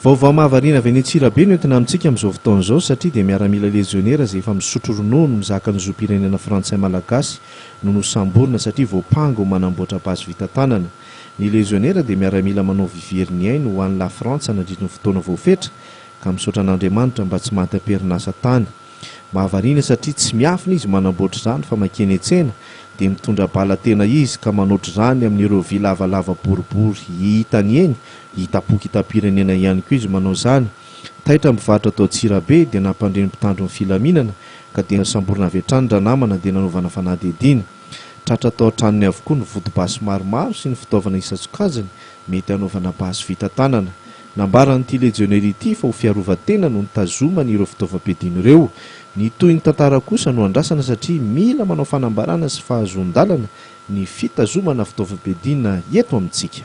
Vaovao mahavariana avy any Antsirabe no entina amintsika amin'izao fotoana izao satria dia miaramila lejionera izay efa misotro ronono mizaka ny zom-pirenena frantsay malagasy no nosamborina satria voampanga ho manamboatra basy vita tanana. Ny lejionera dia miaramila manao vivery ny ainy ho an'i Lafrantsa nandritry ny fotoana voafetra ka misaotra an'Andriamanitra mba tsy maty am-perinasa tany. Mahavariana satria tsy miafina izy manamboatra izany fa mankeny an-tsena dia mitondra bala tena izy ka manaotra izany amin'ireo vy lavalava boribory hitany eny, hitam-poko hitam-pirenena ihany koa izy manao izany. Taitra ny mpivarotra tao Antsirabe dia nampandre ny mpitandro ny filaminana ka dia nosamborina avy hatrany ranamana dia nanaovana fanadihadiana. Tratra tao an-tranony avokoa ny vody basy maromaro sy ny fitaovana isan-tsokajiny mety hanaovana basy vita tanana. Nambaran'ity lejionera ity fa ho fiarovan-tena no nitazomany ireo fitaovam-piadiana ireo. Ny tohin'ny tantara kosa no andrasana satria mila manao fanambarana sy fahazoan-dalana ny fitazomana fitaovam-piadiana eto amintsika.